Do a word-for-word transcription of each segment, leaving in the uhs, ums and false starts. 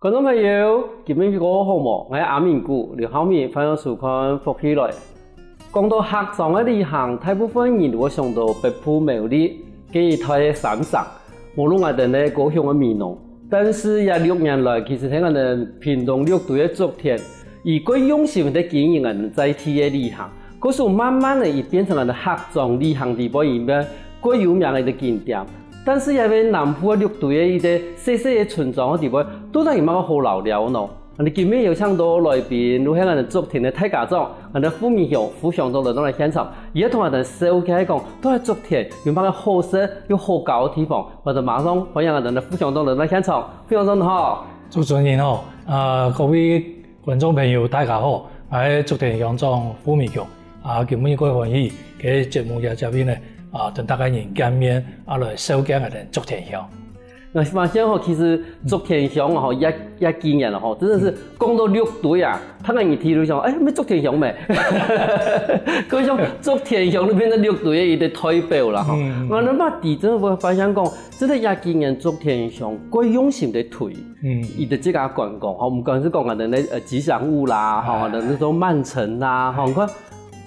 觀眾朋友，今晡日過好無？𠊎係阿明牯，劉浩明，歡迎收看《福氣來了》。講到客庄个旅行，大部分人都會想到北部苗栗，該一帶个山城，無論𠊎兜个高雄个美濃。但是這六年來，其實在𠊎兜屏東六堆个竹田，佢蓋用心个經營𠊎兜在地个旅行，故所慢慢个佢變成𠊎兜客庄旅行地背一個蓋有名个一個景點。 但是這位南部个六堆个一個細細个村莊个地方，到底有麼个好尞尞呢？𠊎兜今晡日有請到來賓，就係𠊎兜竹田个大家長，𠊎兜傅明雄副鄉長來到來現場，佢愛同𠊎兜紹介講，到底竹田有麼个好食又好搞个地方。𠊎兜馬上歡迎𠊎兜个副鄉長來到來現場。副鄉長你好。主持人好，呃，各位 觀眾朋友，大家好，𠊎係竹田鄉長傅明雄。啊，今晡日蓋歡喜，在節目這下面呢，啊，同大家人見面，啊，來紹介𠊎兜竹田鄉。𠊎發現吼，其實竹田鄉吼，這，這幾年了吼，真的是講到六堆啊，大家人提就想，哎，毋係竹田鄉咩？可以講竹田鄉就變成六堆个一個代表了吼。嗯。𠊎兜嘛，真的會發現講，真的這幾年竹田鄉蓋用心个推 嗯。佢个自家觀光，吼，毋管係講𠊎兜个，呃，吉祥物啦，吼，哎。𠊎兜个曼城啦，吼，你看，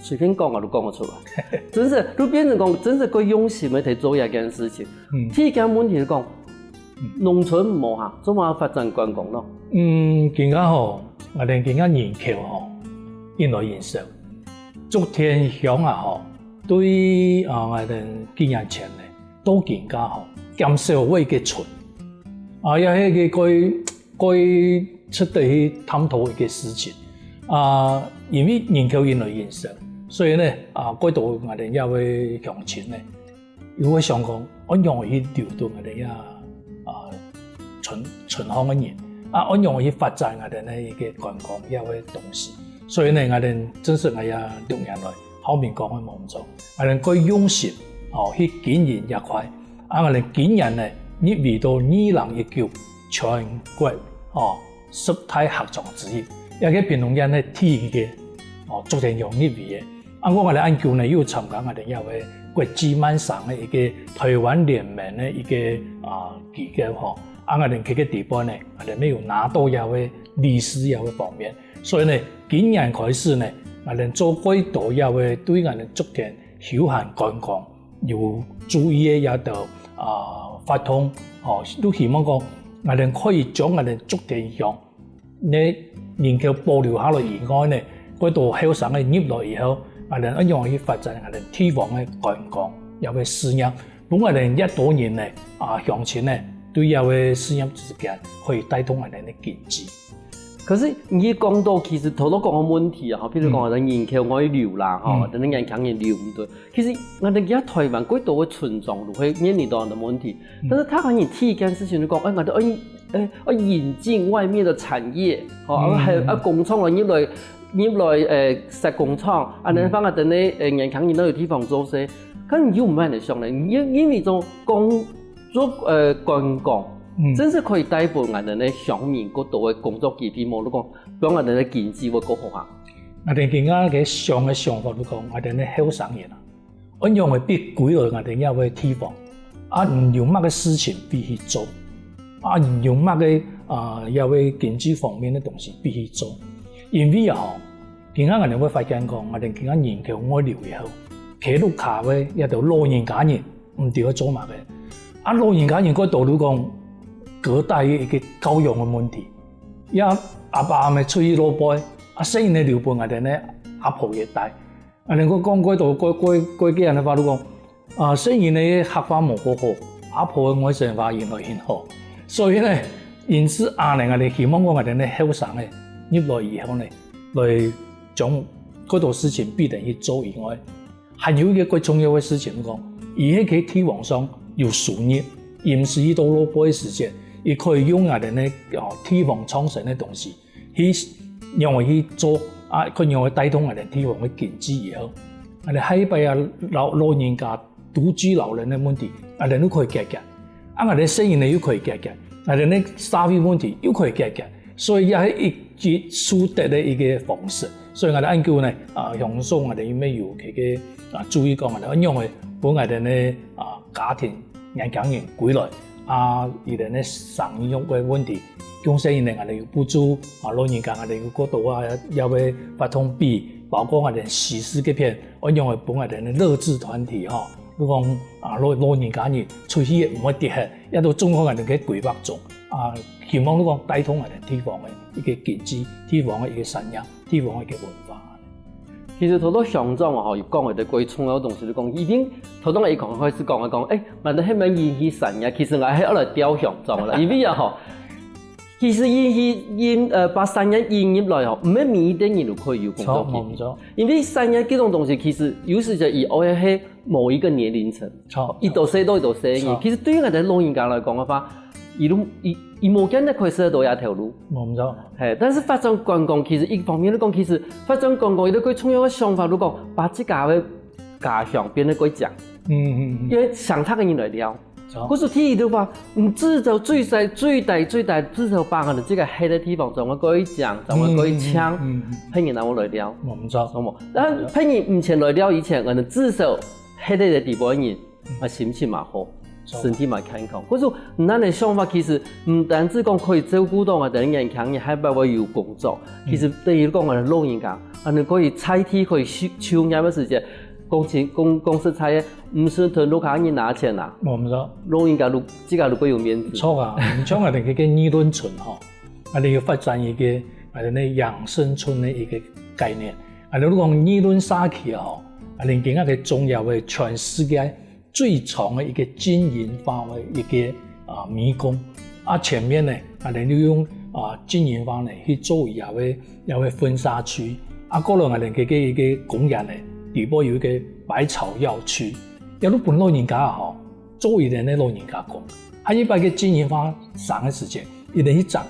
隨便講𠊎都講得出來。真是，就變成講，真是蓋用心个在做這件事情。嗯。第一個問題係講，嗯。農村無哈，做麼个發展觀光咯？嗯，今下吼，𠊎兜今下人口吼，越來越少。竹田鄉啊吼，對，啊，𠊎兜幾年前呢，到今下吼，減少會个村。啊，也係个蓋 蓋值得去探討一個事情。啊，因為人口越來越少，所以呢，啊，蓋多𠊎兜這位鄉親呢，又會想講，仰般去留到𠊎兜這，啊，村，村項个人，啊，仰般去發展𠊎兜呢一個觀光這位東西。所以呢，𠊎兜正式𠊎這六年來，浩明講个無毋著，𠊎兜蓋用心，哦，去經營這塊。啊，𠊎兜今年呢，入圍到二零一九 全國，哦，十大客庄之一，這個屏東縣係第一個，哦，竹田鄉入圍个。啊，𠊎兜恁久呢，又參加𠊎兜這位國際慢城个一個台灣聯盟个一個，啊，機構吼。啊，𠊎兜這個地方呢，𠊎兜乜有拿到這位理事這位方面。所以呢，今年開始呢，𠊎兜做蓋多這位對𠊎兜竹田休閒觀光 有注意个這兜，啊，活動，吼，都希望講，𠊎兜可以將𠊎兜竹田鄉个人口保留下來以外呢，蓋多後生个入來以後，𠊎兜仰般去發展𠊎兜地方个觀光，這位事業，分𠊎兜越多人呢，啊，鄉親呢，對這位事業之間可以帶動𠊎兜个經濟。可是你講到，其實頭頭講个問題啊，吼，譬如講，嗯。人口外流啦，吼，嗯。等等年輕人留毋到， 其實，𠊎兜這下臺灣蓋多个村莊都會面臨到恁樣个問題。嗯。但是大家人第一件事情就講，哎，𠊎兜愛，哎，愛引進外面的產業，吼，嗯。還有，啊，工廠啊，入來，入來，呃，設工廠，啊，嗯。恁樣分𠊎兜个，呃，年輕人都有地方做事。可是你又毋會恁樣想呢，因，因為做工，做，呃，觀光，嗯。真係可以帶分𠊎兜个鄉民較多个工作機會，無就講，分𠊎兜个經濟會較好哈。𠊎兜今下个想个想法就講，𠊎兜个後生人啊， 仰般會逼歸來𠊎兜這位地方，啊，有麼个事情必去做，啊，有麼个，啊，這位經濟方面个東西必去做。因為啊，吼，今下𠊎兜會發現講，𠊎兜今下人口外流以後，該屋下个這兜老人家人，毋知愛做麼个。啊，老人家人蓋多就講，隔代个一個教養个問題。這阿爸阿姆出去外背，啊，細人仔留分𠊎兜个阿婆仔帶。 恁樣講，講過多，過，過，過幾下个話就講，啊，細人仔个客話無好好，阿婆个外省話越來越好。所以呢，因此恁樣，𠊎兜希望講𠊎兜个後生仔入來以後呢，來將過多事情逼等去做以外，還有一個最重要个事情就講，佢係在地方上有收入，佢毋使去到外背个時間，佢可以用𠊎兜个，哦，地方創生个東西， 去仰般去做，啊，看仰般帶動𠊎兜地方个經濟以後，𠊎兜下一輩啊，老，老人家獨居老人个問題，𠊎兜又可以解決，啊，𠊎兜細人仔又可以解決，𠊎兜个社會問題又可以解決，所以這係一舉數得个一個方式。所以𠊎兜恁久呢，啊，鄉長𠊎兜乜有去，去，啊，注意講𠊎兜仰般分𠊎兜个，啊，家庭年輕人歸來，啊，佢等个生育个問題，降細人仔𠊎等有補助，啊，老人家𠊎等有過多啊，也會發通知，包括𠊎等西勢該片，愛仰仔分𠊎等个弱勢團體吼，就講啊老老人家人出去毋會跌忒，也都總係𠊎等个規劃中啊，希望就講帶動𠊎等地方个一個經濟、地方个一個產業、地方个一個文化。 其實頭頭鄉長吼，有講个一個重要个東西，就講一定頭頭𠊎一開始講个講，誒，𠊎兜係毋係延續產業？其實𠊎係愛來吊鄉長啦，因為啊吼，其實延續延呃把產業延續來吼，毋係每一個人都可以有工作機會。無錯，因為產業這種東西，其實有時節佢愛係某一個年齡層，錯，一到歲到一到歲，錯其實對於𠊎兜老人家來講个話，佢都佢佢無見得可以食得到這條路。無錯。嘿，但是發展觀光其實一方面來講，其實發展觀光一個最重要个想法，就講把自家个家鄉變得較靚，嗯嗯嗯，因為上大个人來尞。好故所第一个話，你至少最細最大最大至少把你自家歇个地方，總會較靚，總會較靚，嗯嗯，別人正會來尞。無錯。好無？但別人毋曾來尞以前，𠊎等至少歇个地方人，啊心情嘛好，身體嘛健康。故所，你恁个想法其實毋單止講可以照顧到𠊎等年輕人，還包括有工作。其實等於講𠊎等老人家，恁呢可以在地可以就就業个時節，講真講講實在个，毋使同屋下人拿錢啊，無錯。老人家都自家都較有面子。著啊，像𠊎等這個二崙村吼，𠊎等有發展一個𠊎等个養生村个一個概念。𠊎等講二崙社區吼，𠊎等今下个重要个全世界最長个一個精英化个一個啊迷宮。啊前面呢，𠊎等就用啊精英化呢去做佢个佢个婚紗區。啊過來𠊎等這個一個公園呢，底部有一個百草藥區，也就分老人家吼，做佢等个老人家講。下一擺个精英化上个時節，佢等去摘，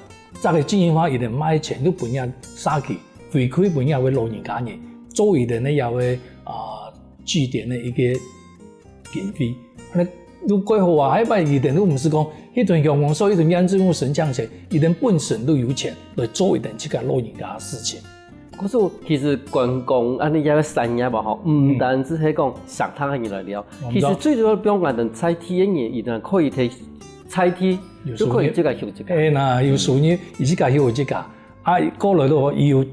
摘个精英化佢等賣錢，就分這社區回饋分這位老人家人，做佢等个這位啊據點个一個經費。那就蓋好啊！下一擺佢等就毋使講，去同鄉公所、去同縣政府申請錢，佢等本身都有錢來做佢等自家老人家个事情。可是其實觀光恁呢一個產業吧吼，毋單只係講上大个人來尞，其實最主要放𠊎等在地个人，佢等可以在在地就可以自家休息。哎，那有收入，佢自家休息啊。啊，過來咯，佢有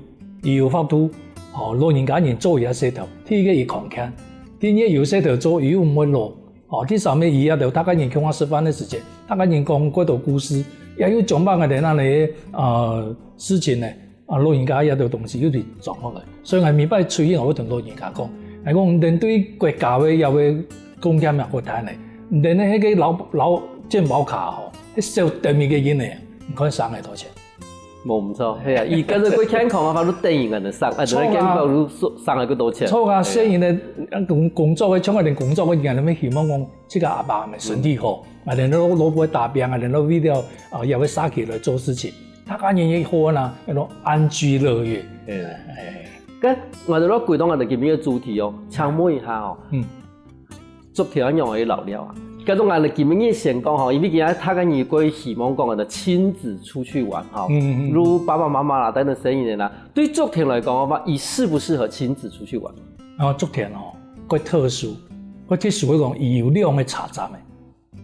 佢有法度，哦，老人家人做佢个事頭，第一個佢康健，第二有事頭做，佢又毋會老。哦，第三個佢也同大家人共下食飯个時節，大家人講過多故事，也有講把𠊎等恁呢呃事情呢。 啊，老人家這兜東西又得掌握來。所以𠊎每擺出去，𠊎會同老人家講，𠊎講，你等對國家个這位貢獻也過大呢。你等呢，該個勞勞健保卡吼，係少等一個月呢，你看省幾多錢？無毋著，係啊，佢跟著過健康个話，都等於𠊎等省，啊，等於健保都省了幾多錢。著啊，細人仔工工作个，像𠊎等工作个人，𠊎等希望講，自家阿爸阿姆身體好，𠊎等老老婆打拚，𠊎等為了啊，這位社區來做事情。 大家人也好啊，那種安居樂業。該𠊎兜落歸到𠊎兜今日个主題哦，請問一下哦，竹田仰仔會老了啊？該種𠊎兜今日先講吼，因為今日大家人過希望講个親子出去玩吼，如爸爸媽媽啦，等等細人仔啦，對竹田來講个話，佢適不適合親子出去玩？啊，竹田哦，較特殊，較特殊个講，佢有兩個車站个。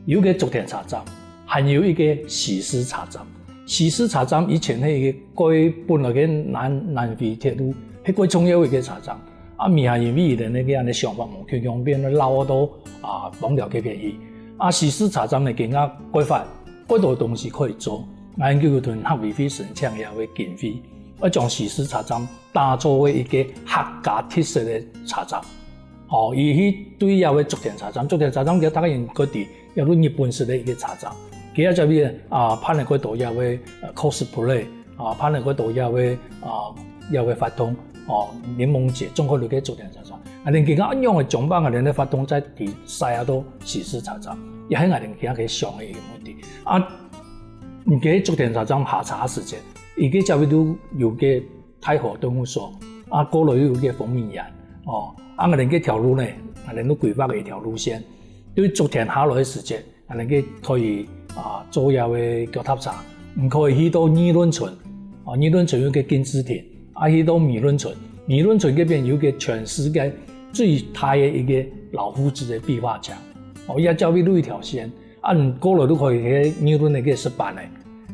有一個竹田車站，還有一個西勢車站。西勢車站以前係一個過本來个南南迴鐵路，係過重要一個車站。啊，尾下因為佢等个恁呢想法無共樣，變到繞到啊枋寮該片去。啊，西勢車站呢，今下過發，過多東西可以做。𠊎等就同客委會申請這個經費，愛將西勢車站打造為一個客家特色个車站。 哦，佢去對這位竹田車站，竹田車站佢大家應該知，也係日本式个一個車站。佢也就係啊，辦了過多這位呃cosplay，啊，辦了過多這位啊這位活動，哦，檸檬節，總共六個竹田車站。啊，恁樣个將把恁樣个活動再提徙啊到西勢車站，也係𠊎等今下个想个一個問題。啊，你个竹田車站下車時間，佢个周圍都有个 太和動物所，啊，過來又有个豐美園，哦，啊，𠊎等該條路呢，𠊎等都規劃个一條路線，對竹田下來个時節，𠊎等該可以啊坐這位腳踏車，毋可以去到二崙村，哦，二崙村有个敬字亭，啊，去到美崙村，美崙村該片有个全世界最大个一个老夫子个壁畫牆，哦，也照佢路一條線，恁過來就可以去議論个石板个。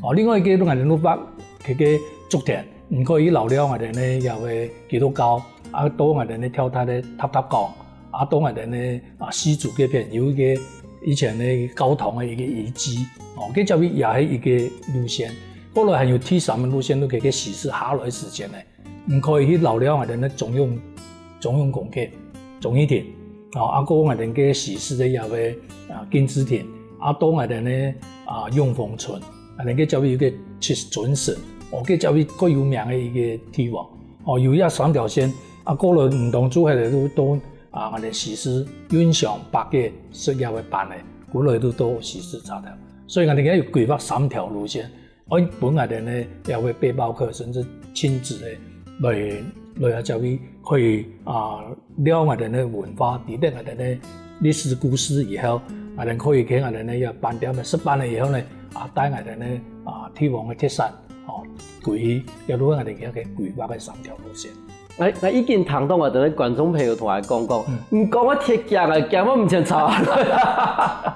哦，另外一个就𠊎兜就畫个个竹田，你可以去遶尞𠊎兜呢也會基督教，啊到𠊎兜呢跳塔个塔塔崗，啊到𠊎兜呢啊西竹該片有一个以前个教堂个一个遺跡，哦，該隻位也係一个路線。過來還有第三个路線，就係个西勢下來个時間呢， 你可以去遶尞𠊎兜个中央中央公園、忠義亭，哦，啊過𠊎兜个西勢个也會啊敬字亭，啊到𠊎兜个啊永豐村，𠊎兜个這位有个七尊神，哦，該隻位較有名个一个地方，哦，有這三條線，啊過來毋當就係就到啊𠊎兜西勢運上百个十一个班个，過來就到西勢車頭，所以𠊎兜个有規劃三條路線。 愛分𠊎兜呢，也會背包客甚至親子个來來啊這位可以啊了解𠊎兜个文化，知得𠊎兜个歷史故事以後，𠊎兜可以去𠊎兜呢也辦點个食飯了以後呢，啊帶𠊎兜呢啊地方个特產，哦，歸去，也係𠊎兜个規劃个三條路線。 𠊎𠊎已經聽到𠊎兜个觀眾朋友同𠊎講講，毋講𠊎忒驚啊，驚𠊎毋曾坐下來。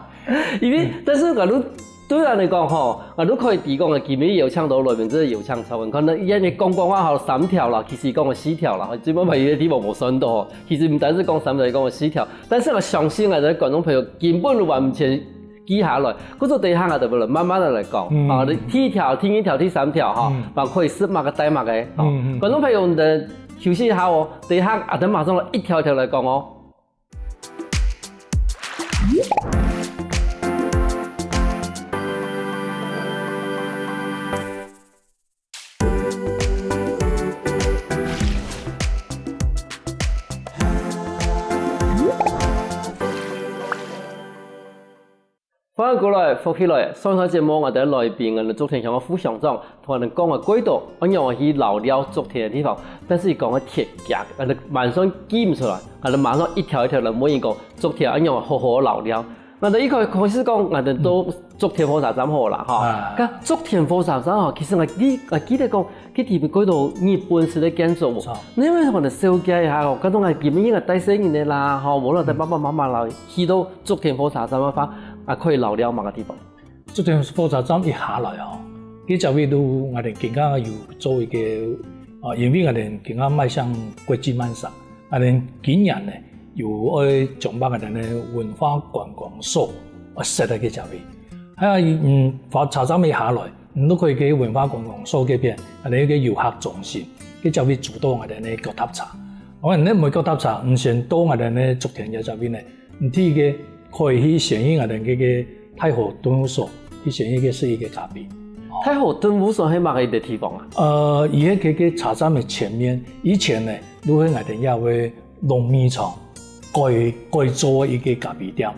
因為，但是𠊎都對𠊎來講吼，𠊎都可以提供个，今日邀請到來賓，這係邀請超文，可能因為講講話吼三條啦，其實講个四條啦，最尾有个地方無算到吼，其實毋單止講三條，講个四條，但是𠊎相信𠊎兜个觀眾朋友根本都完全 記下來，故所等一下𠊎兜會來慢慢个來講，嗯。啊，你第一條、第二條、第三條哈，嗯。包括食麼个、戴麼个，哈。嗯，嗯。觀眾朋友，你等休息一下哦，等一下𠊎兜馬上來一條一條來講哦。 歡迎過來，福氣來！上一段節目𠊎兜來賓，𠊎兜竹田鄉个副鄉長，同𠊎兜講个蓋多，仰般去遶尞竹田个地方，但是佢講个忒遽，𠊎兜馬上記毋出來，𠊎兜馬上一條一條來問佢講，竹田仰般好好遶尞。 𠊎兜一開開始講，𠊎兜到竹田火車站好啦，吼。啊。該竹田火車站吼，其實𠊎記，𠊎記得講，該地方蓋多日本式个建築物。著。你有無可能紹介一下吼？該種𠊎記得𠊎帶細人仔啦，吼，無論帶爸爸媽媽啦，去到竹田火車站个話，啊，可以遶尞麼个地方？竹田火車站一下來吼，該隻位就𠊎兜今下有做一个，啊，因為𠊎兜今下邁向國際慢城， 𠊎兜今年呢，又愛將把𠊎兜个文化觀光所愛設在該隻位。啊，嗯，火車站一下來，你就可以去文化觀光所該片，𠊎兜有个遊客中心，該隻位租到𠊎兜个腳踏車。𠊎兜每腳踏車，你先到𠊎兜个竹田該隻位呢，你第一个可以去先去𠊎兜个个太和頓物所，去先去該食一个咖啡。哦。太和頓物所係麼个一个地方啊？呃，佢係該个車站个前面，以前呢，就係𠊎兜也會 農民場改，改做一个咖啡店。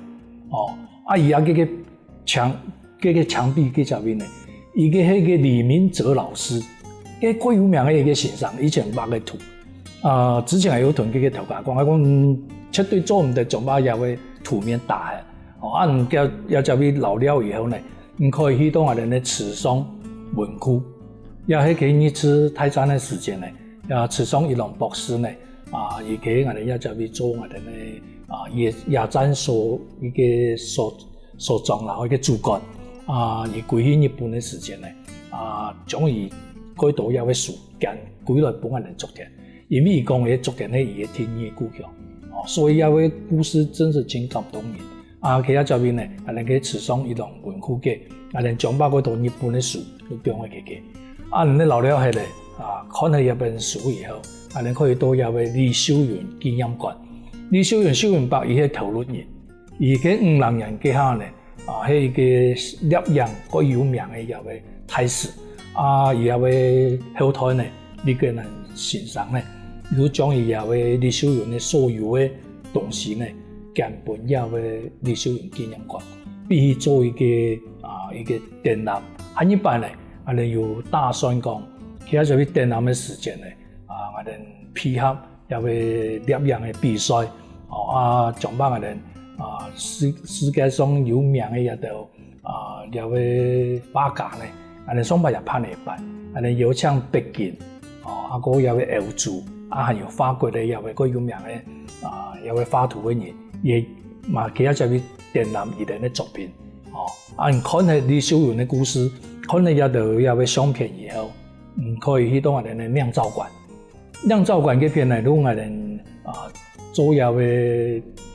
哦，啊，佢啊，該个牆，該个牆壁該隻位呢，佢个係个李明哲老師，該蓋有名个一个先生，以前畫个圖。啊，之前還有同該个頭家講，佢講，嗯，絕對做毋得將把這位圖面打下。哦，啊，你叫，這隻位遶尞以後呢，你可以去到𠊎兜个池上文庫，也係該日治大戰个時間呢， 啊，池上一郎博士呢，啊，佢去𠊎兜這隻位做𠊎兜个，啊，野，野戰所一个所，所長啦，一个主管。啊，佢歸去日本个時間呢，啊，將佢蓋多這位書捐歸來分𠊎兜竹田，因為佢講个竹田係佢个第二故鄉。哦，所以這位故事真係真感動人。 啊，佢這隻位呢，𠊎兜个池上一郎文庫个，𠊎兜將把蓋多日本个書都放在該个。啊，你遶尞下來，啊，看了這本書以後，𠊎兜可以到這位李秀雲紀念館。李秀雲，秀雲伯佢係頭路人，佢个五零年該下呢，啊，係一个攝影蓋有名个這位大師。啊，佢這位後代呢， 李國能先生呢，又將佢這位李秀雲个所有个東西呢，捐分這位李秀雲紀念館，必須做一个，啊，一个展覽。下一擺呢，𠊎兜有打算講，其他就去展覽个時間呢，啊，𠊎兜配合這位攝影个比賽，哦，啊，將把𠊎兜，啊，世，世界上有名个這兜 啊，這位畫家呢，𠊎兜上擺也辦了一擺，𠊎兜邀請北京，哦，啊，還有這位歐洲，啊，還有法國个這位蓋有名个，啊，這位畫圖个人，也嘛，佢也在該展覽佢兜个作品。哦，啊，你看了李秀雲个故事，看了這兜這兜相片以後，你可以去到𠊎兜个釀造館。釀造館該片呢，就𠊎兜啊做這兜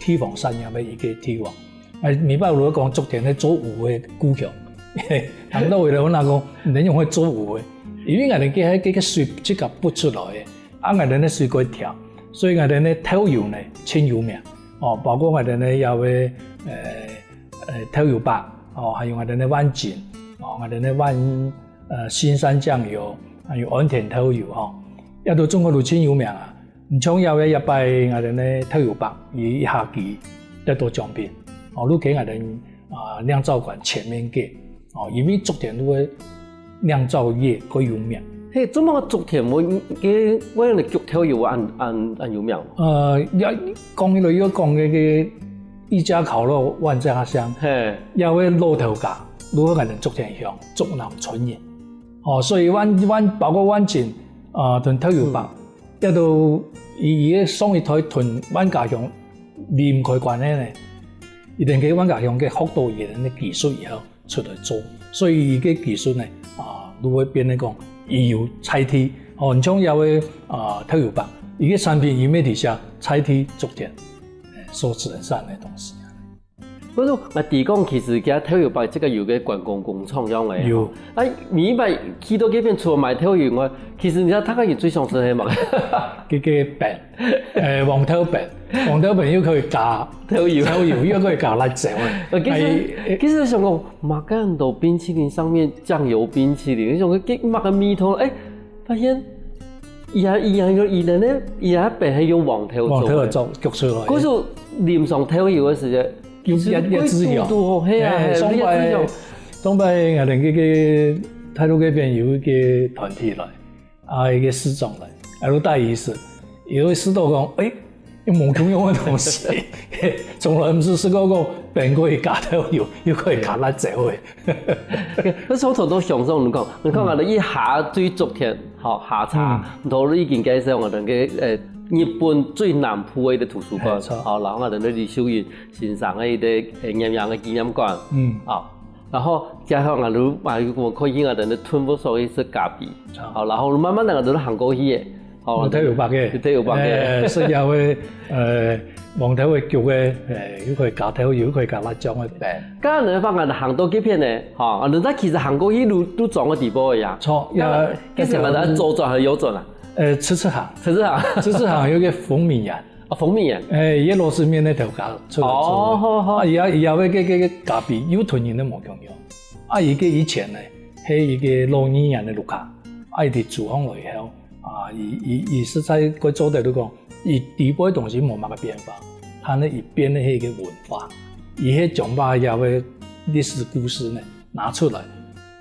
地方產業个一個地方。哎，每擺有人講竹田个做牛个故鄉，聽到有人問講，你仰會做牛个？因為𠊎兜該該个水自家挖出來个，啊，𠊎兜个水較甜，所以𠊎兜个豆油呢，盡有名。哦，包括𠊎兜个這兜呃呃豆油粄，哦，還有𠊎兜个萬金，哦，𠊎兜个萬呃新山醬油，還有安田豆油吼，這兜中國都盡有名啊。毋像這兜這擺𠊎兜个豆油粄，佢一下佢得到獎品，哦，就在𠊎兜啊釀造館前面个，哦，因為竹田路个釀造業較有名。嘿，做麼个竹田會个會个豆油恁恁恁有名？呃，也講起來又講个个一家烤肉萬家香，嘿，這兜老頭家，就係𠊎兜竹田鄉竹南村人。哦，所以萬萬包括萬金啊，同豆油粄，這兜佢佢个上一代同萬家香離毋開關係呢，佢等个萬家香个學到佢等个技術以後出來做，所以佢个技術呢啊，就會變成講佢有在地，哦，你像這兜啊豆油粄，佢个產品佢乜在這在地竹田所生產个東西。 毋過𠊎知講，其實佢豆油粄這個有個觀光工廠樣个。有。啊，每一擺去到該片除了買豆油以外，其實你知大家有最想食个係麼个？該个粄，呃，黃豆粄，黃豆粄又可以加豆油，豆油又可以加辣椒。呃，其實其實想講，麼个很多冰淇淋上面醬油冰淇淋，你想講該麼个味道？哎，發現佢也佢也佢个佢个粄係用黃豆做个。黃豆做焗出來。可是淋上豆油个時節， 有也也自由。係啊，係，上擺上擺𠊎兜該个大陸該片有一個團體來，啊，一個視障來，啊，就帶佢食，佢就食到講，誒，有無共樣个東西，從來毋識食過講粄可以加豆油，又可以加辣椒个。該時候都想像，你看，你看𠊎兜一下對竹田，好下車，到已經該時候𠊎兜个呃日本最南部个一個圖書館，好，然後𠊎兜个李秀雲 先生个一個呃攝影个紀念館。嗯。啊，然後加上啊，如啊，我看見啊，等等吞不所以是咖啡。好，然後慢慢个就行過去个。好，有豆油粄个，有豆油粄个。哎，是也會呃，黃豆个焗个，哎，又可以加豆油，又可以加辣椒个粄。剛剛人放啊，行到這片呢，哈，啊，人家其實行過去都都裝个地步个呀。錯，也其實嘛，咱左轉還是右轉啊？呃，直直行，直直行，直直行有個風味啊。 哦，風味啊。哎，佢个螺絲麵个頭家出來做个。哦，好好。啊，佢也佢也會个个个咖啡又同人个無共樣。啊，佢个以前呢，係一個老年人个屋下，啊，佢就租下來以後，啊，佢佢佢實在佢做得就講，佢底背个東西無麼个變化，但係佢變个係一個文化，佢係將把佢个歷史故事呢拿出來，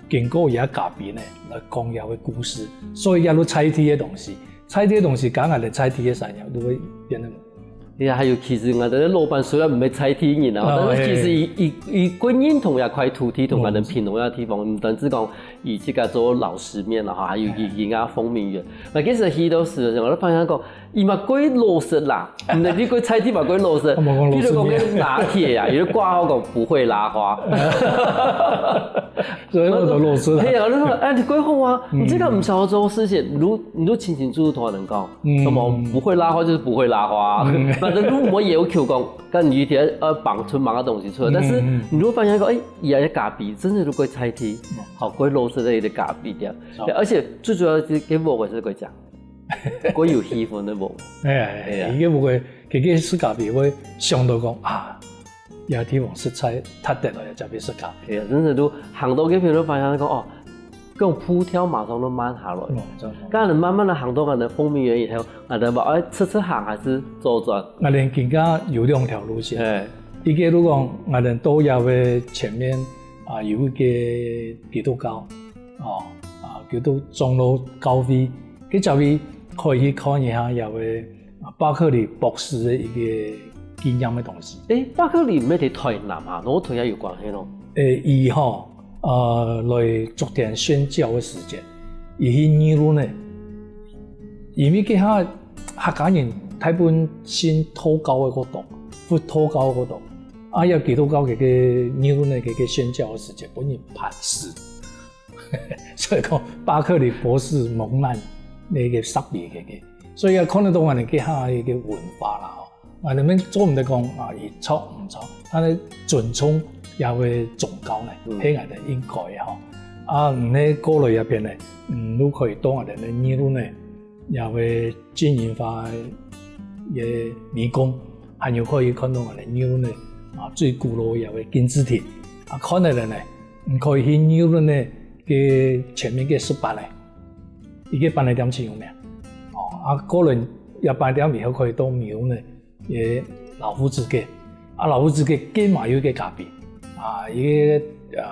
經過佢个咖啡呢來講佢个故事，所以也就在地个東西。 在地个東西，加𠊎兜在地个產業，就會變得。哎呀，還有其實𠊎兜个老闆雖然毋係在地人啊，但是其實佢佢佢會認同這塊土地同𠊎兜平常个地方，毋單止講佢自家做老師面啦，哈，還有佢佢个風味園。那其實去到時，𠊎就發現講，佢嘛過老實啦，毋係你過在地嘛過老實。比如講該拿鐵啊，有个掛號講不會拉花。 所以我都老實啦。係啊，你講，哎，你幾好啊，你這個毋需要做事情，你你就清清楚楚同人講，什麼不會拉花就是不會拉花，反正你毋會要求講，跟你一定要呃綁出麼个東西出來，但是你會發現講，哎，佢个咖啡真的係過在地，好，過老實个一個咖啡店，而且最主要係該屋个係過靚，過有氣氛个屋。哎，哎，哎，佢个屋个，佢个食咖啡會想到講啊， 這地方實在值得來這片食咖啡。係啊，真係都行到該片都發現講哦，該種步調馬上都慢下來。嗯，真好。該恁慢慢个行到𠊎兜風味園以後，𠊎兜話愛直直行還係左轉？𠊎兜今下有兩條路線。哎。一個就講𠊎兜到這位前面啊，有一個基督教，哦，啊，基督長老教會，該這位可以去看一下這位 啊，巴克禮博士个一個紀念个東西。誒，巴克禮毋係在台南啊，哪同佢有關係咯？誒，佢吼，呃，來竹田宣教个時節，佢去義路呢，因為該下客家人大部分信道教个較多，佛道教个較多，啊，也基督教个个議論个个个宣教个時節，分人拍死。所以講，巴克禮博士蒙難个个失禮个个，所以也看得到𠊎等个下个个文化啦吼。𠊎等做毋得講啊，佢錯毋錯，但係尊重這位宗教呢，嗯。係𠊎等應該个吼。啊，毋係過來這片呢，嗯，都可以到𠊎等个議論呢， 這位精英化个美工，還有可以看到𠊎等議論呢，啊，最古老个這位金字塔。啊，看了呢，你可以去議論呢，个前面个石板呢，一个板个店盡有名。哦，啊，過了這板店以後可以到美容呢，个老夫子街。啊，老夫子街个嘛有一个咖啡，啊，一个，呃，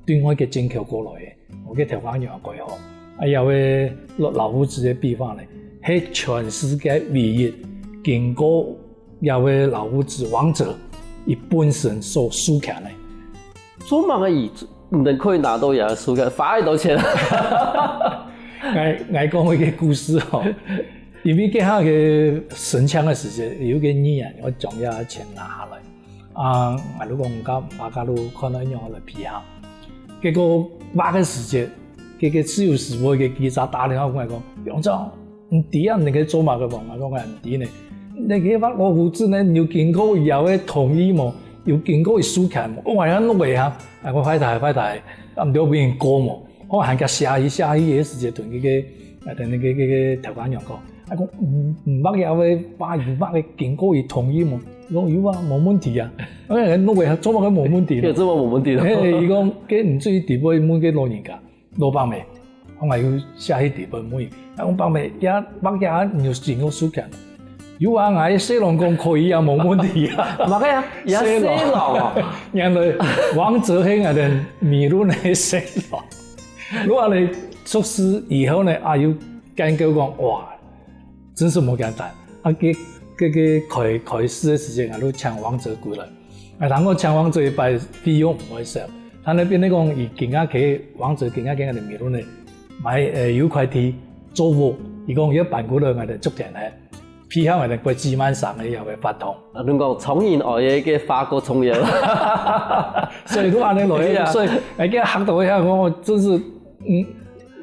對外个進口過來个。 𠊎个頭家娘个好。啊，這位老，老夫子个壁畫呢，係全世界唯一經過這位老夫子王者佢本身所授權个。做麼个佢毋能可以拿到這个授權，罰幾多錢啊？𠊎，𠊎講一个故事吼，因為該下个申請个時節，有个議員，𠊎將這錢拿下來。 啊，𠊎就講，毋敢，毋敢，就看到仰般來批下。結果畫个時節，該个自由時報个記者打電話過來講：「楊總，你知啊，你該做麼个無？」𠊎講：「𠊎毋知呢。」「你該畫老夫子呢，你有經過佢个同意無？有經過佢授權無？」「哦，𠊎還弄一下。」「哎，𠊎壞忒，壞忒，啊，毋知分人告無？」 𠊎還佮寫去，寫去个時節同該个，啊，同該个，該个頭家娘講，啊，講，嗯，嗯，畫這位畫，有畫个經過佢同意無？佢講有啊，無問題啊。哎，弄个做麼个無問題呢？這做麼个無問題呢？嘿，佢講，該毋使去底背問該老人家，老伯姆，𠊎有寫去底背問佢，啊，講伯姆，這畫這你有經過授權？有啊，𠊎細人講可以啊，無問題啊。麼个啊？這細人啊。原來王哲係𠊎等美論个細人。 如果你出世以後呢，啊，有感覺講，哇，真是無簡單。啊，該，該，該開，開始个時節，𠊎就請王哲過來。啊，通講請王哲一擺費用毋會少。但係變成講，佢今下个，王哲今下个𠊎等美論呢，買，呃，有塊地做屋，佢講佢愛搬過來𠊎等竹田个。 配合𠊎等國際慢城个這个活動。啊，你講，蒼蠅愛个花果重要。所以就恁樣來，對啊。所以，哎，該嚇到一下，我真是，嗯，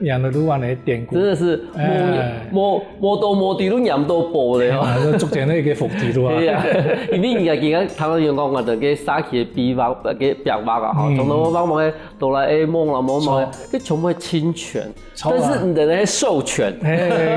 養了就恁樣典故。真的是，哎。無，無，無到無地都黏到寶的哦。哎呀，這竹田个一个福地，對吧？對啊，因為人家今天他們有講，我們个社區个壁畫，个壁畫啊，吼，嗯。從頭到尾个哆啦A夢啦，麼麼，是。這全部會侵權。 但是你的那些授權。嘿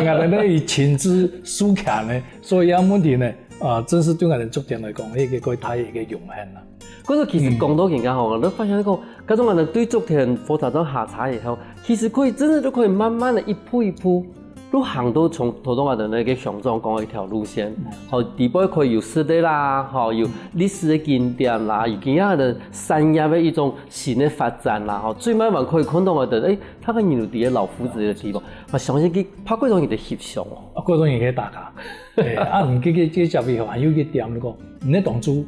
，𠊎等呢，佢親自授權呢，所以這問題呢，啊，真是對𠊎等竹田來講，係一个蓋大个一个榮幸啦。可是其實講到今下吼，𠊎都發現講，該種𠊎等對竹田火車站下車以後，其實可以真的都可以慢慢的一步一步，都行到從頭到尾的那个鄉長講的一條路線，好，底背可以有食个啦，好，有歷史的景點啦，有今下的產業的一種新的發展啦，吼，最慢慢可以看到个，哎，他个人有在老夫子个地方，我相信佢拍過多人个翕相哦。啊，過多人个大家。哎，啊，毋，這个，這个接以後還有一个點，如果你當初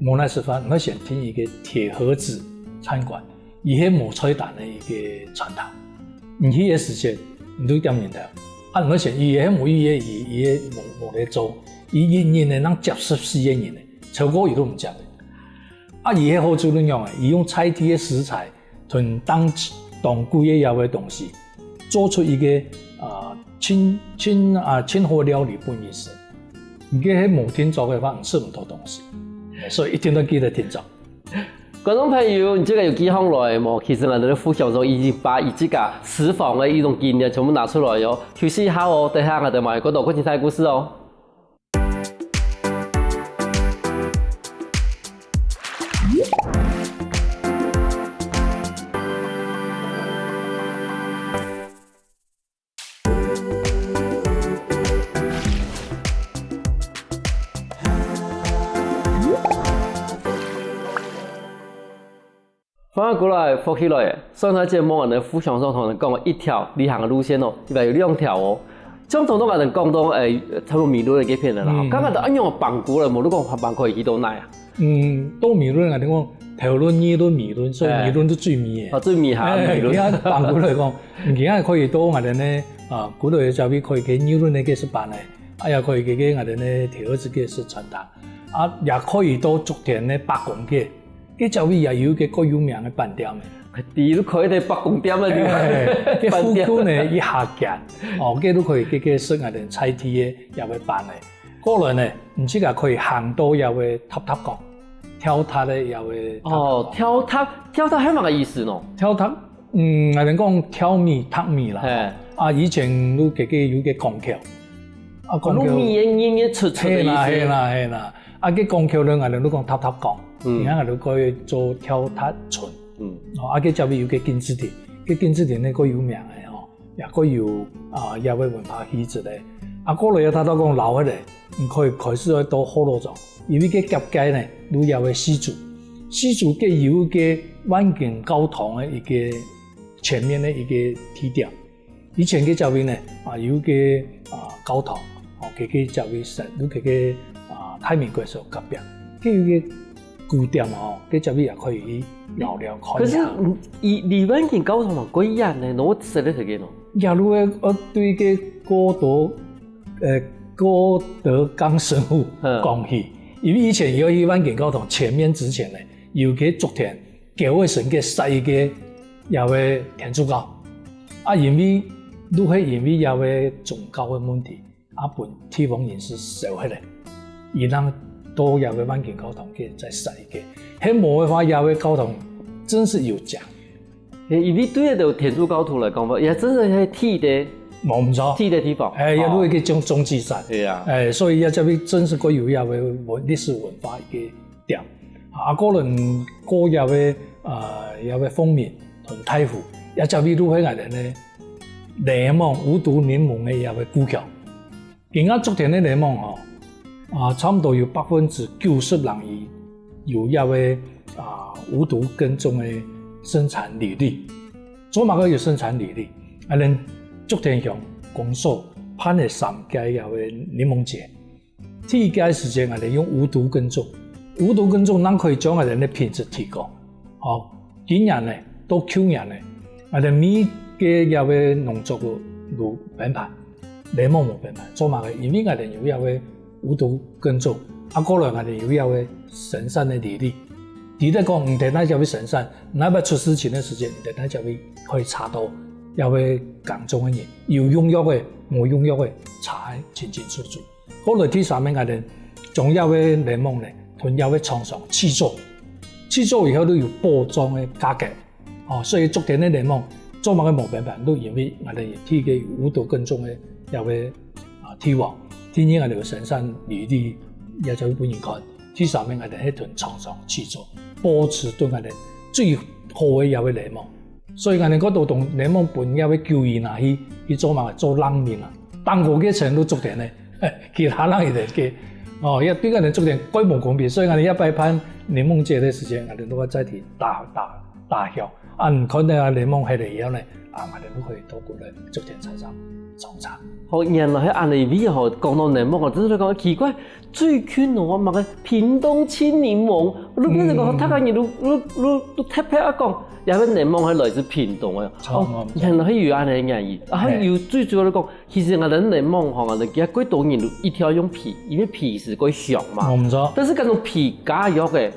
無來食飯，你愛先訂一个鐵盒子餐館，佢係無菜單个一个餐廳。你去个時節，你就點人頭。啊，你愛先預約，無預約，佢，佢係無，無咧做。佢一日呢，能接十四个人呢，超過佢都毋接个。 啊，佢个好處係仰仔？佢用在地个食材，同當，當季个這个東西，做出一个，啊，盡，盡，啊，盡好个料理分你食。你个係無定著个話，你食毋到東西。所以一定要記得定著。觀眾朋友，你這个有記下來無？其實𠊎等个副鄉長已經把佢自家私房个一種經驗全部拿出來喲。休息一下哦，等下𠊎等還有更多更精彩个故事哦。 歡迎過來，福氣來了。上一節目𠊎等副鄉長同𠊎等講了一條旅行个路線哦，這擺有兩條哦。像頭先𠊎等講到，欸，差不多美崙个該片了啦。嗯。剛剛都恁樣搬過來，無你講搬過去到哪啊？嗯，到美崙啊，你講頭輪、二輪、美崙，所以，欸。美崙就最尾个。啊，最尾哈，欸，美崙。你看搬過來講，你看可以到𠊎等呢，啊，古老个社區可以去二輪个該石板呢。啊也可以去該𠊎兜呢第二隻个食餐廳，啊也可以到竹田个伯公街，該隻位也有一個蓋有名个粄店个。第一可以在伯公店个地方，嘿，該附近呢一下間，哦，該都可以去該食𠊎兜在地个也會粄个。過來呢，你自家可以行到也會塔塔崗，跳塔个也會塔塔崗。哦，跳塔，跳塔係麼个意思呢？跳塔，嗯，𠊎兜講跳米、踏米啦。嘿。啊，以前都該个有个港口，啊，哦，港口。米个、人个出出个意思。係啦，係啦，係啦。啊，該港口呢，𠊎兜都講塔塔崗，嗯。然後𠊎兜可以做跳塔村。嗯。哦，啊，該隻位有个金字亭，該金字亭呢，蓋有名个哦。 也可以有，啊，也會文化氣質个。啊，過來也談到講老个咧，你可以開始愛到學老庄，因為該隔壁呢，有也會四組，四組該有一個萬金教堂个一個前面个一個地點。以前該隻位呢，啊，有一個，啊，教堂，哦，該个隻位設，有該个，啊，大明國小隔壁，該有一個 古店哦，該隻位也可以去尞尞看一下。可是，嗯，離，離萬金教堂嘛，蓋遠呢，哪會使得去个呢？假如，呃，對該郭德，呃，郭德綱神父，嗯。講起，因為以前要去萬金教堂前面之前呢，有个竹田，九月神个設一個，也會天主教。啊，因為，都係因為也會宗教个問題， 啊，分地方人士燒忒咧，佢正到這个萬金教堂去再設一個。係無个話，這个教堂真實有講。因為對該兜天主教徒來講，也真實係鐵个，無毋著。鐵个地方。哎，也有一個中，中繼站。對啊。哎，所以這位真實過有這个文，歷史文化一個點。啊，過來過這个，呃，這个鳳鳴同大湖，這位都係𠊎兜呢 檸檬，無毒檸檬个這个故鄉。今下竹田个檸檬吼，啊，差不多有百分之九十零以上有這个，啊，無毒耕種个生產履歷。做麼个有生產履歷？啊，𠊎兜竹田鄉公所辦个三屆這个檸檬節， 第一屆時節，𠊎兜用無毒耕種，無毒耕種正可以將𠊎兜个品質提高。好，今年呢，到舊年呢，𠊎兜每個這个農作物都崩盤，檸檬無崩盤，做麼个？因為𠊎兜有這个無毒耕種，啊，過來𠊎兜有這个生產个履歷。知得講，你在哪隻位生產，哪擺出事情个時節，你在哪隻位可以查到這个耕種个人，有用藥个，無用藥个，查个清清楚楚。 過來第三个，𠊎兜將這个檸檬呢，同這个廠商試做，試做以後都有保障个價格。哦，所以竹田个檸檬做麼个無崩盤，都因為𠊎兜第一個有無毒耕種个這个，啊，地方，第二𠊎兜有生產履歷，也就分人看。第三个，𠊎兜係同廠商試做，保持對𠊎兜最好个這个檸檬。 所以𠊎兜過多種檸檬分這个九如拿去，去做麼个？做冷麵啊。當高个程度竹田呢，其他人一定个。哦，也對𠊎兜竹田蓋無公平，所以𠊎兜這擺辦檸檬節个時間，𠊎兜都愛再去打，打，打響。啊，你看到啊檸檬忒了以後呢，啊，𠊎兜都可以到過來竹田茶站，種茶。好，原來係恁呢，因為吼，講到檸檬哦，真係講奇怪， 最近哦，麼个屏東青檸檬，你變成講，嗯。大家人都，都，都，都特別愛講，這个檸檬係來自屏東个。著，哦，著。原來係有恁呢个原因。啊，嘿。有最主要來講，其實𠊎兜檸檬吼，𠊎兜幾多人都一定愛用皮，因為皮係較香嘛。哦，毋著。但是該種皮加藥个，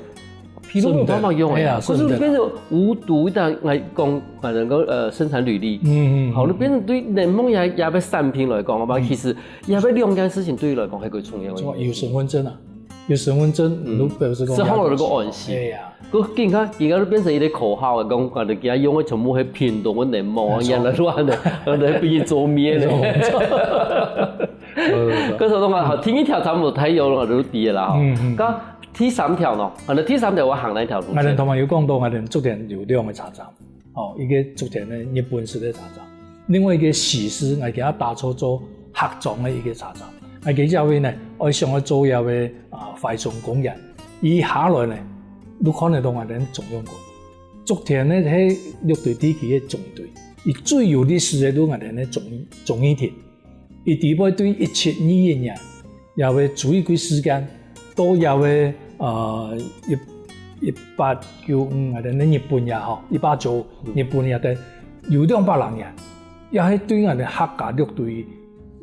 皮都無辦法用个。係啊，可是你變成無毒，但來講，反正講，呃，生產履歷。嗯，嗯，嗯。好，你變成對檸檬這，這个產品來講，好吧，嗯。其實 這个兩件事情對你來講係較重要个。重要，有身份證啊，有身份證，嗯。你表示講食好了就安心。哎呀。佢更加，更加變成一個口號啊，講，啊，你今日用个全部係屏東个檸檬啊，沒錯。原來係恁呢，原來比你做面呢。沒錯，沒錯。對，對，對。可是講啊，好，第二條差不多大約就知了啦，吼。嗯，嗯。該第三條呢？啊，該第三條𠊎行哪條路線？𠊎兜頭先有講到，𠊎兜竹田有兩个茶站。 哦，一個竹田个日本式个茶站，另外一個西式，𠊎今下打造做客庄个一個茶站。𠊎今下位呢，愛想愛做這个，啊，懷春公園。佢下來呢，你看得到𠊎兜中央館。竹田呢係六堆地區个中堆，佢最有歷史个就𠊎兜个忠，忠義亭。 佢底背對一七二一年，這个朱一貴事件，到這个，呃，一，一八九五，𠊎兜个日本也好，一八九五日本也得有兩百零年，也係對𠊎兜客家六堆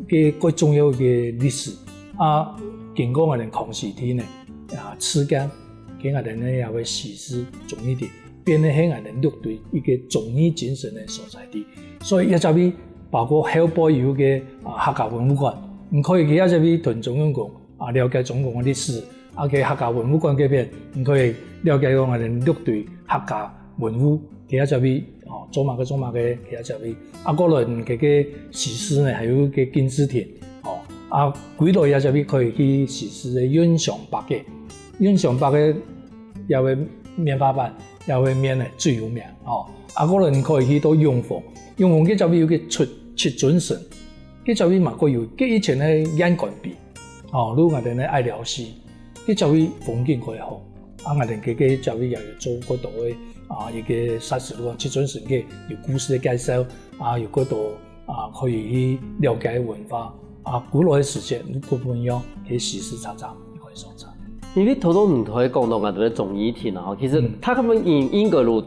个个重要个歷史。啊，經過𠊎等康熙帝呢，啊，賜建，分𠊎等呢這个西勢忠義亭，變成係𠊎等六堆一个忠義精神个所在地。所以這隻位包括後背有个，啊，客家文物館，你可以去這隻位同中央講，啊，了解中國个歷史，啊，去客家文物館該片，你可以了解講𠊎等六堆客家文物，佢這隻位，哦，做麼个做麼个，佢這隻位。啊，過來佢个西勢呢，還有个敬字亭，哦，啊，歸來這隻位可以去西勢个運祥伯个，運祥伯个這个面花板，這个面呢最有名，哦，啊，過來你可以去到永豐，永豐該隻位有个出，七尊神，該隻位嘛，過有个以前个燕官碑。 哦，如果𠊎等呢愛尞時，該隻位風景蓋好。啊，𠊎等个个隻位也有做過多个，啊，一个設施，如講七尊神个有故事个介紹，啊，有過多，啊，可以去了解文化。啊，古老个時節，你根本要去西勢車站，你可以上車。因為頭先你可以講到𠊎等个忠義亭啊，其實嗯。佢个名應，應該有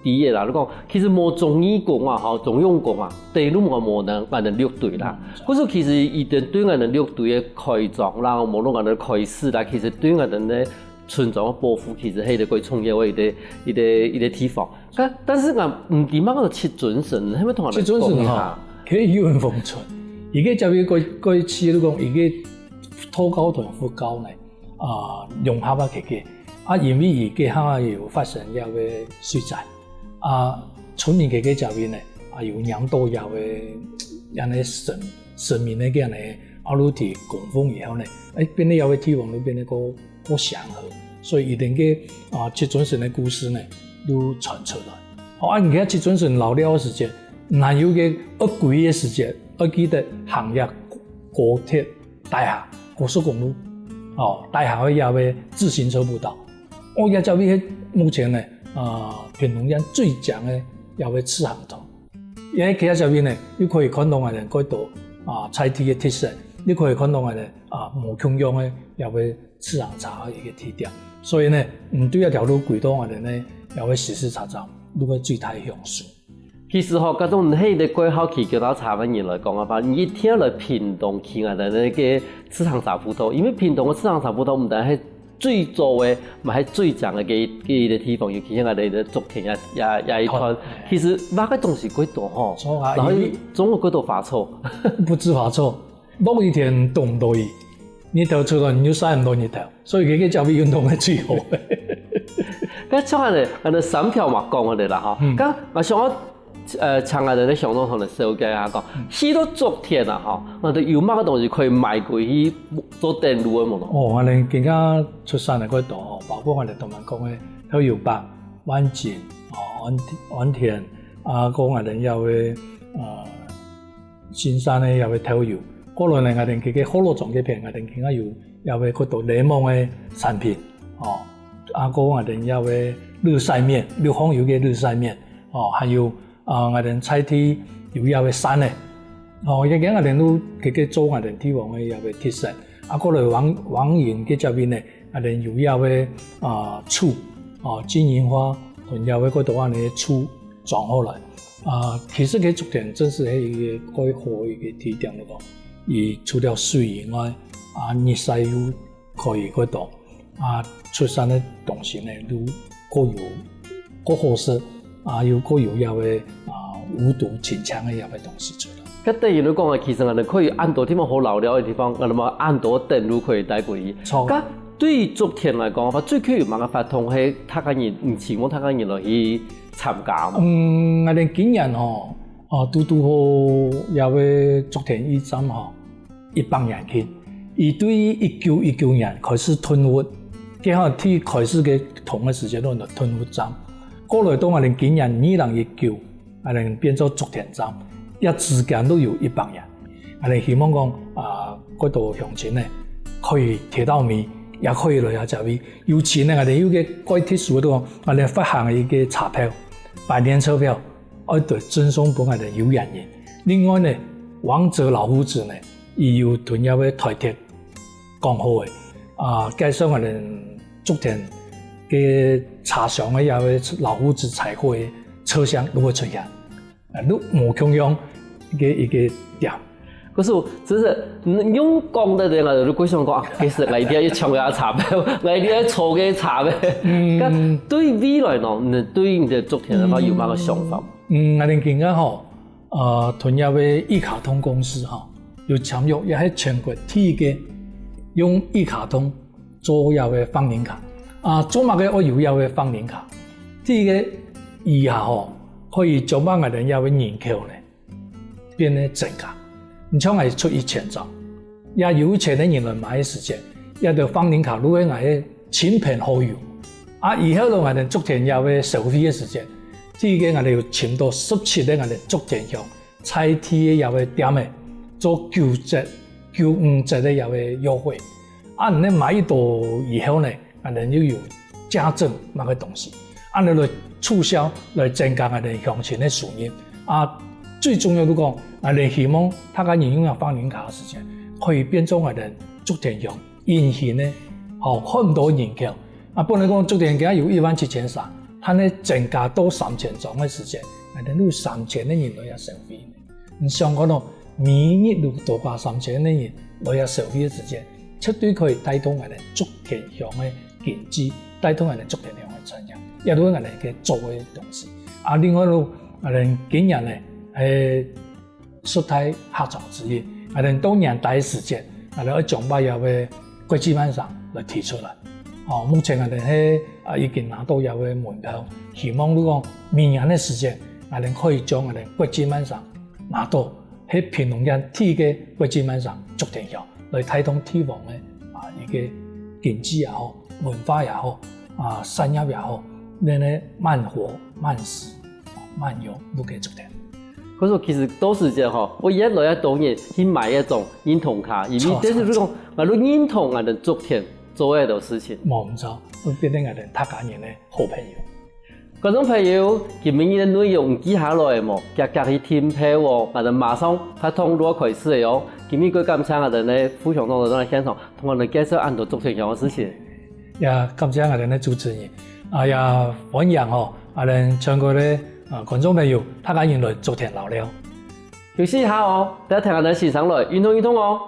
第一啦，你講，其實無忠義公啊，吼，忠勇公啊，等於無，無𠊎等六堆啦。可是其實佢等對𠊎等六堆个開張啦，無論𠊎等開始啦，其實對𠊎等个村莊个保護，其實係一个蓋重要个一个，一个，一个地方。但，但是𠊎毋知麼个七尊神，係毋係同𠊎等講一下？七尊神吼，佢有人封存，佢个這位蓋，蓋似你講，佢个道教同佛教呢， 啊，融合啊，佢个。啊，因為佢个下有發生這个水災，啊，村民佢个這位呢，啊，有拈到這个，恁呢神，神明个恁呢，啊，就提供奉以後呢，哎，變得這个地方就變得較，較祥和。所以佢等个，啊，七尊神个故事呢，就傳出來。哦，啊，你看七尊神老了个時節，還有个惡鬼个時節，愛記得行這高鐵 大峽高速公路，哦，大峽个這个自行車步道。哦，這隻位係目前呢，啊，屏東縣最靚个這个自行車。因為佢這隻位呢，又可以看到𠊎等蓋多，啊，在地个特色，又可以看到𠊎等，啊，無共樣个這个自行車个一个地點。所以呢，毋對這條路歸到𠊎等呢，這个西勢車站，就會最大享受。 其實吼，該種係一个蓋好騎腳踏車个人來講个話，你一定來屏東騎𠊎等个自行車步道，因為屏東个自行車步道毋單係最早个，嘛係最靚个个，个一个地方，尤其係𠊎等个竹田這，這，這一段。好。其實挖个東西蓋多吼，著啊，然後因為種个蓋多花草。毋止花草，落雨天擋毋到雨，日頭出來你又曬毋到日頭。 所以佢个這位運動係最好个。該像恁呢，恁呢三條嘛講个啦吼。嗯。該𠊎想要，呃，請𠊎等个鄉長同你紹介一下講，嗯。去到竹田啊吼，𠊎等有麼个東西可以買過去做等路个無咯？哦，𠊎等今下出產个蓋多吼，包括𠊎等頭先講个豆油粄、萬金、哦，安，安田，啊，講𠊎等這个，呃， 新山个這个豆油。過來呢，𠊎等這个福佬庄這片，𠊎等今下有這个蓋多檸檬个產品，哦，啊，過𠊎等這个綠曬麵，綠紅油个綠曬麵，哦，還有，啊，𠊎等在地有這个鱔仔，哦，這个𠊎等都這个做𠊎等地方个這个特色。啊，過來黃，黃營个這邊呢，𠊎等有這个，啊，醋，哦，金銀花，同這个蓋多恁呢醋裝好來。 啊，其實佢竹田真係係一个蓋好个一个地點來講，佢除了水以外，啊，日曬又可以蓋多，啊，出產个東西呢，又蓋有，蓋好食，啊，又蓋有這个，啊，無毒清淨个這个東西出來。該等於你講个，其實𠊎等可以恁多地方好尞尞个地方，𠊎等嘛恁多等路可以帶過去。著。該對於竹田來講，最近有麼个活動係大家人，你希望大家人來去 參加無？嗯，𠊎等今年吼，哦，堵堵好這个竹田驛站吼，一百年慶。佢對一九一九年開始屯屋，佢吼，第一開始个通个時間都叫屯屋站。過來到𠊎等今年二零一九，𠊎等變做竹田站，這之間都有一百年。𠊎等希望講，啊，蓋多鄉親呢，可以提到米，也可以來這位。 有錢呢，𠊎等有个蓋特殊个地方，𠊎等發行一个車票，百年車票，愛對贈送分𠊎等有緣人。另外呢，王者老夫子呢，佢有同這个台鐵講好个，啊，介紹𠊎等竹田个車廂个這个老夫子車會个車廂就會出現。 啊，就無共樣个一个點。毋係，就係用講个，𠊎就會想講啊，其實𠊎一定愛唱个茶杯，𠊎一定愛坐个茶杯。嗯。該對未來呢，你對你个竹田个話有麼个想法？嗯，𠊎等今个吼，呃，同這个一卡通公司吼，有簽約，也係全國第一个用一卡通做這个訪人卡。啊，做麼个愛有這个訪人卡？第一个，以後吼，可以將𠊎等這个人口呢， 變得增加。你像𠊎出一千張，也有錢个人來買个時節，這兜訪人卡就係𠊎个親朋好友。啊，以後咯，𠊎等竹田也會消費个時節，第一个𠊎等有尋到十七个𠊎等竹田鄉在地个這个店仔，做九折、九五折个這个優惠。 啊，你買一到以後呢，𠊎等又有加贈麼个東西，啊，你來促銷，來增加𠊎等鄉親个收入。啊，最重要就講，𠊎等希望大家人用這訪人卡个時節，可以變做𠊎等竹田鄉隱形个，吼，很多人口。啊，本來講竹田鄉有一萬七千三，但係增加到三千張个時節，𠊎等有三千个人來這消費呢。 你想看哦，每日有多加三千个人來這消費个時節，絕對可以帶動𠊎等竹田鄉个經濟，帶動𠊎等竹田鄉个產業，也都係𠊎等个做个東西。啊，另外咯，𠊎等今年呢，誒，十大客庄之一，𠊎等到年底个時節，𠊎等愛將這个國際慢城來提出來。哦，目前𠊎等係，啊，已經拿到這个門票，希望就講明年个時節，𠊎等可以將𠊎等國際慢城 拿到，係屏東縣第一个國際慢城竹田鄉，來帶動地方个，啊，一个經濟也好，文化也好，啊，產業也好，恁呢慢活、慢食、慢用，就係竹田。可是其實到時節吼，會越來越多人去買這種認同卡，因為這係講，𠊎都認同𠊎等竹田做个事情。無毋著，會變成𠊎等大家人个好朋友。 觀眾朋友，今晡日个內容記下來無？遽遽去訂票哦，𠊎兜馬上活動就愛開始了哦。今晡日感謝𠊎兜个副鄉長來到現場，同𠊎兜介紹恁多竹田鄉个事情。也感謝𠊎兜个主持人，啊，也歡迎吼，𠊎兜全國个，啊，觀眾朋友，大家人來竹田尞尞。休息一下哦，等下聽𠊎兜先生來運動運動哦。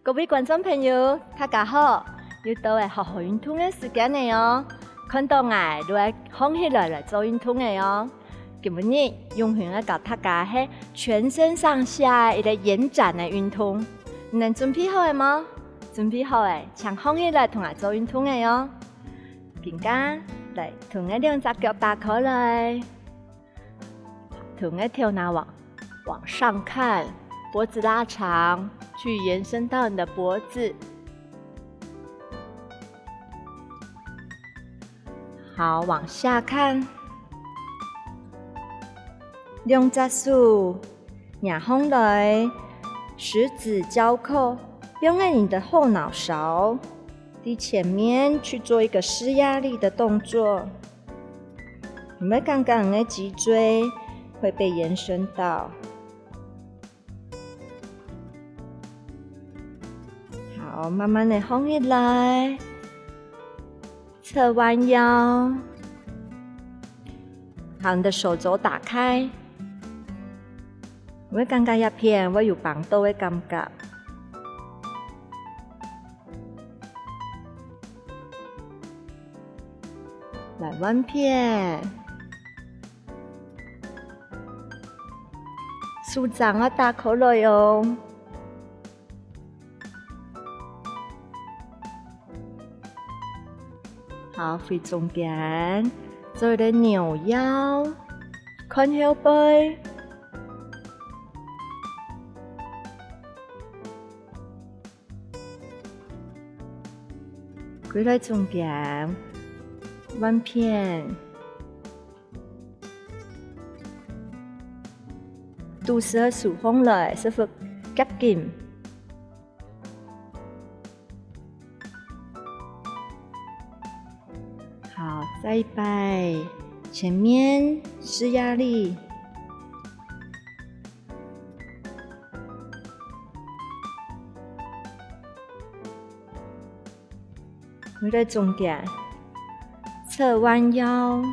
各位觀眾朋友，大家好！又到了學好運動个時間了哦！看著𠊎就愛䟘起來來做運動了哦！今晡日永興愛教大家係全身上下个一個延展个運動。你等準備好了無？準備好了，請䟘起來同𠊎做運動了哦！今下來，同𠊎兩隻腳打開來。 同你个頭那往，往上看，脖子拉長，去延伸到你的脖子。好，往下看。兩隻手擎䟘來，十指交扣，放在你的後腦勺，在前面去做一個施壓力的動作。 你會感覺你个脊椎會被延伸到。好，慢慢的䟘起來，側彎腰。好，你的手肘打開，你會感覺這片會有繃著个感覺。 來換片。手掌愛打開來哦。好，回中間，做一個扭腰，看後背。 歸來中間，換片。肚屎愛收䟘來，屎朏夾緊。好，再一擺，前面施壓力。回到中間，側彎腰，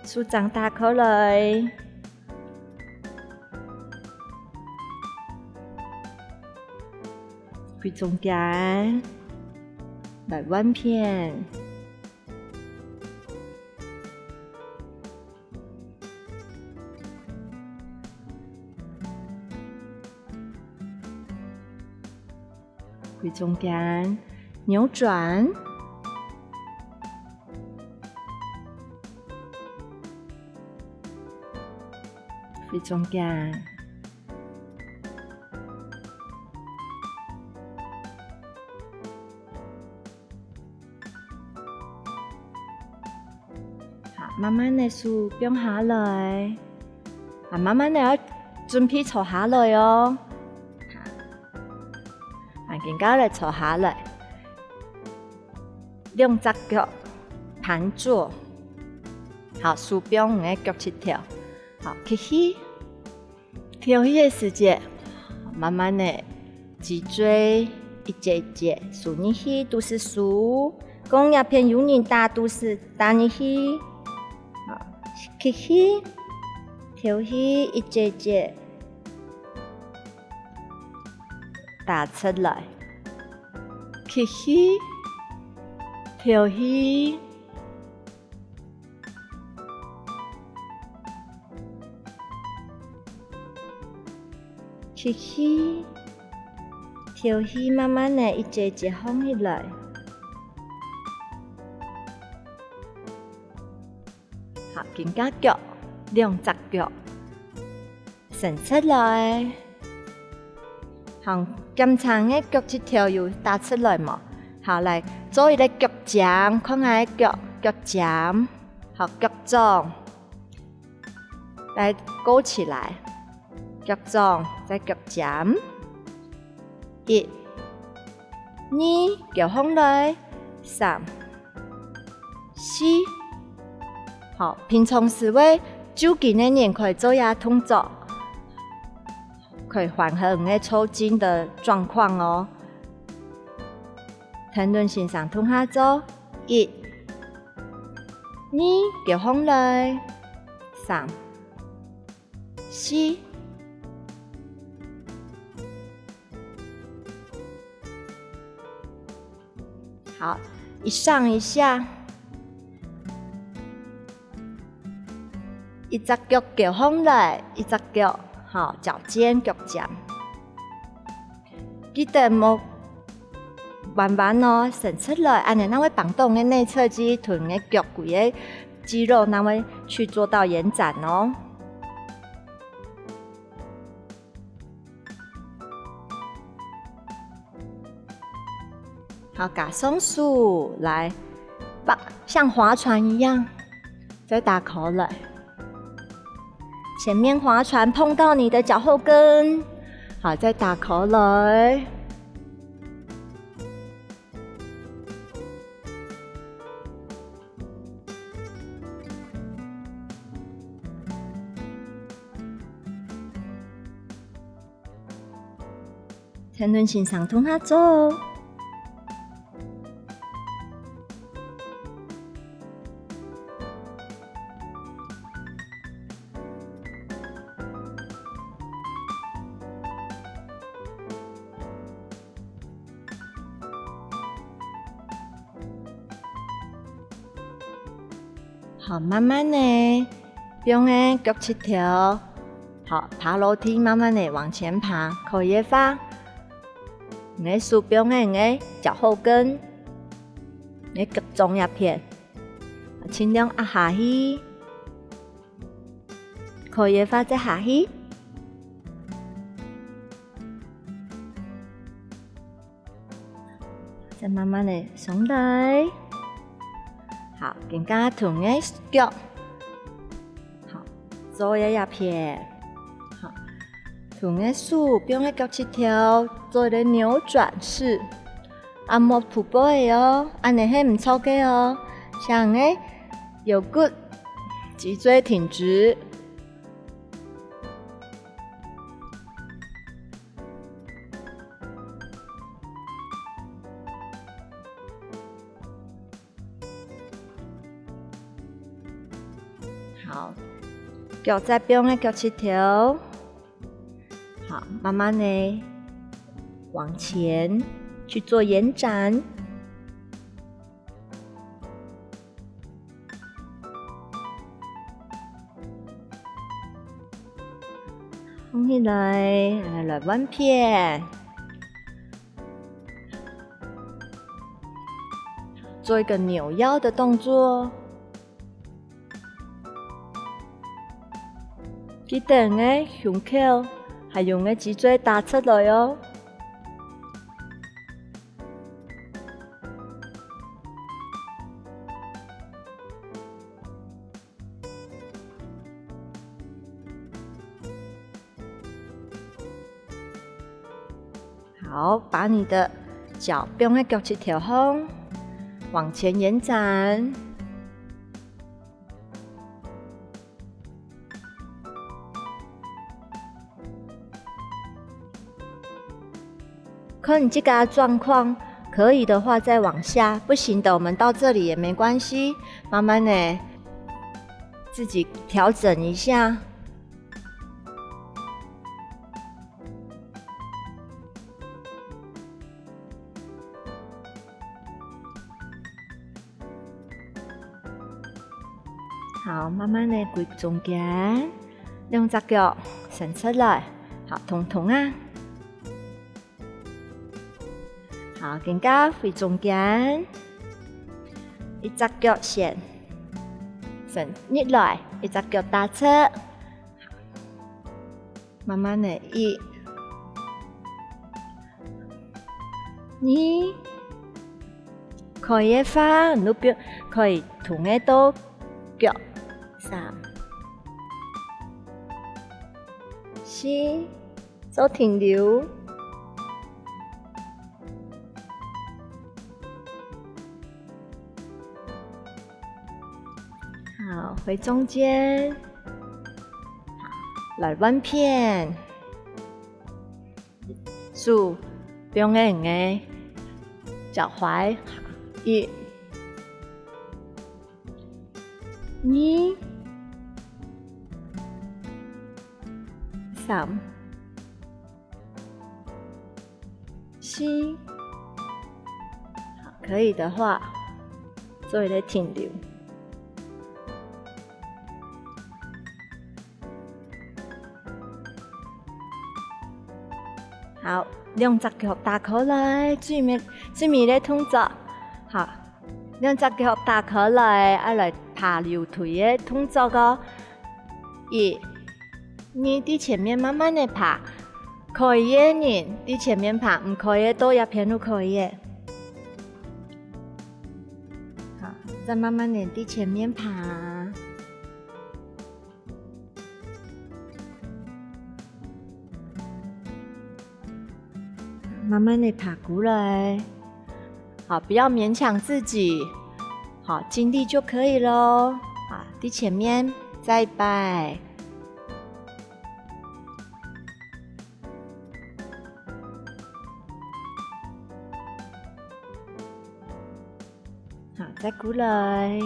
手掌打開來。 回中間，來換片。回中間，扭轉。回中間。 好，慢慢仔手放下來。啊，慢慢仔愛準備坐下來哦。好，啊，今下來坐下來。兩隻腳盤坐。好，手放你个腳膝頭。好，吸氣。 敨氣个時節，慢慢仔，脊椎一節一節收入去，肚屎收。講這片有人打肚屎，打入去。好，吸氣，敨氣，一節一節打出來。吸氣，敨氣。 吸氣，敨氣，慢慢仔一節一節放起來。好，今下腳，兩隻腳 伸出來。好，檢查个腳趾頭有打直來無？好，來，做一個腳尖，看𠊎个腳，腳尖，好，腳掌，來，勾起來，腳掌，再腳尖。 一、二，撟䟘來，三、四。好，平常時會抽筋个人可以做這動作，可以緩和你个抽筋的狀況哦。跈等先生共下做，一、二，撟䟘來，三、 四。好，一上一下，一隻腳撟䟘來，一隻腳，好，腳尖，腳尖。 記得莫彎彎哦，伸直來，恁仔正會幫到你个內側肌，同你个腳骨个肌肉正會去做到延展哦。好，加上手，來，把，像划船一樣，再打開來。 前面划船碰到你的腳後跟，好，再打開來。跈等先生共下做。 好，慢慢仔，放个腳趾頭，好，爬樓梯，慢慢仔往前爬，可以个話，你个手放个你个腳後跟，你个腳掌這片，盡量壓下去，可以个話再下去。 再慢慢仔上來。好，今下同个腳，好，做一下這片。好，同个手放个腳趾頭，做一個扭轉式。按摩肚背个哦，恁呢係毋著个哦。請你腰骨、脊椎挺直。 好，腳再放个腳趾頭。好，慢慢的往前去做延展。放起來，來換片。 做一個扭腰的動作。記得你个胸口還有你个脊椎打直來哦。 好，把你的腳放在腳趾頭上，往前延展。看你自家的狀況，可以的話再往下，不行的，我們到這裡也沒關係，慢慢的自己調整一下。 好，慢慢的歸中間，兩隻腳伸出來，好，通通啊。好，更加歸中間，一隻腳先伸入來，一隻腳打直。 慢慢的，一、二，可以个話，你就可以同个到腳，三、四，做停留。 好，回中間。好，來換片。手放在你个腳踝，一、二、三、 四，好，可以的話，做一個停留。好，兩隻腳打開來，最尾，最尾个動作。好，兩隻腳打開來，愛來爬樓梯个動作哦。一、 你在前面慢慢的爬，可以个人在前面爬，毋可以个到這片就可以个。好，再慢慢的在前面爬。慢慢的爬過來。好，不要勉強自己，好，盡力就可以囉。好，在前面再一擺。 好，再過來。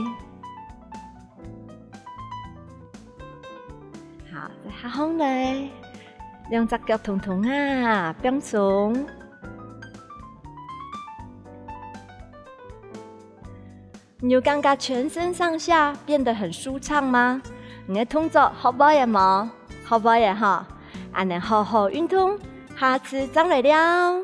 好，再下放來，兩隻腳通通啊，放鬆。 你有感覺全身上下變得很舒暢嗎？你个動作學會了無？學會了吼，恁呢好好運動，下次正來尞。